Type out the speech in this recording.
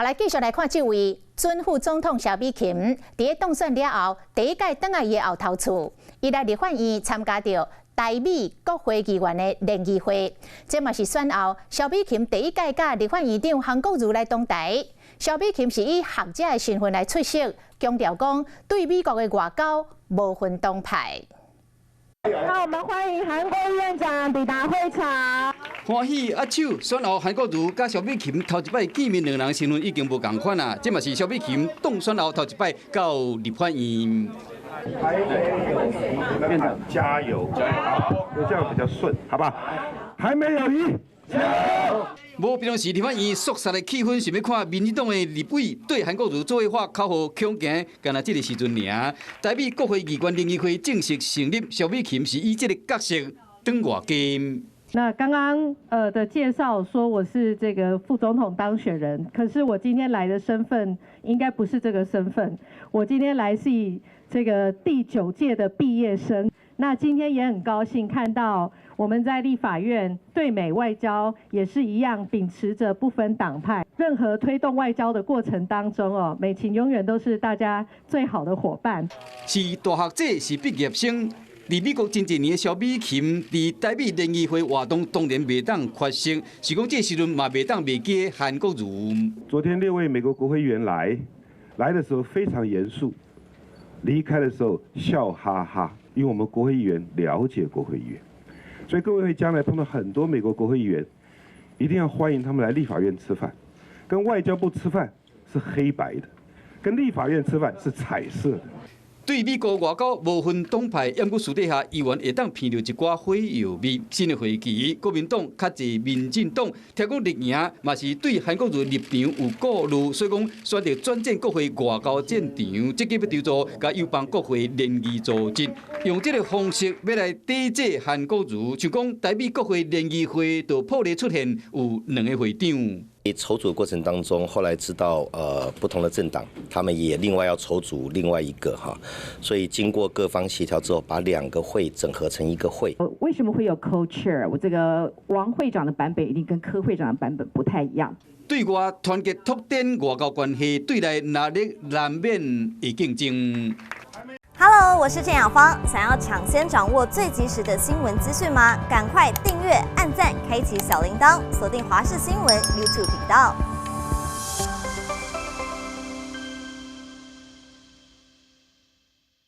來繼續來看這位準副總統蕭美琴，佇咧當選了後，第一屆轉來伊的後頭厝，伊來立法院參加著台美國會議員的聯誼會，這嘛是選後蕭美琴第一屆佮立法院長韓國瑜來同台。蕭美琴是以學者的身份來出席，強調講對美國的外交無分黨派。那我們歡迎韓國瑜院長抵達會場。歡喜握手，選後韓國瑜佮蕭美琴頭一擺見面，兩人身份已經無仝款啦。這嘛是蕭美琴當選後頭一擺到立法院。院長加油，加油，這樣比較順，好吧？還沒有贏，加油！無平常時立法院肅殺的氣氛，想欲看民進黨的立委對韓國瑜做伙喊口號恐驚，干焦這个時陣爾。台美國會議員聯誼會正式成立，蕭美琴是以這个角色轉外家。那剛剛的介紹說我是這個副總統當選人，可是我今天來的身份應該不是這個身份，我今天來是以這個第九屆的畢業生。那今天也很高興看到我們在立法院對美外交也是一樣，秉持着不分黨派，任何推動外交的過程當中哦，美琴永遠都是大家最好的夥伴。是大學者，是畢業生。佇美國真濟年的蕭美琴，佇台美聯誼會活動當然袂當缺席，是講這時陣嘛袂當袂記韓國瑜。昨天六位美國國會議員來，來的時候非常嚴肅，離開的時候笑哈哈，因為我們國會議員了解國會議員，所以各位會將來碰到很多美國國會議員，一定要歡迎他們來立法院吃飯。跟外交部吃飯是黑白的，跟立法院吃飯是彩色的。對美國外交無分黨派，毋過私底下議員會當聞著一寡火藥味。新的會期，國民黨較濟民進黨，聽講綠營嘛是對韓國瑜立場有顧慮，所以講選擇轉戰國會外交戰場，積極欲籌組佮友邦國會聯誼組織，用這个方式欲來抵制韓國瑜。就講台美國會聯誼會就破例出現有兩个會長。籌組過程當中，後來知道不同的政黨，他們也另外要籌組另外一個哈，所以經過各方協調之後，把兩個會整合成一個會。為什麼會有 co-chair？我這個王會長的版本一定跟柯會長的版本不太一樣。對外團結拓展外交關係，對內藍綠難免會競爭。 Hello，我是鄭雅芳。想要搶先掌握最及時的新聞資訊嗎？趕快訂閱、按讚、開啟小鈴鐺，鎖定華視新聞 YouTube 頻道。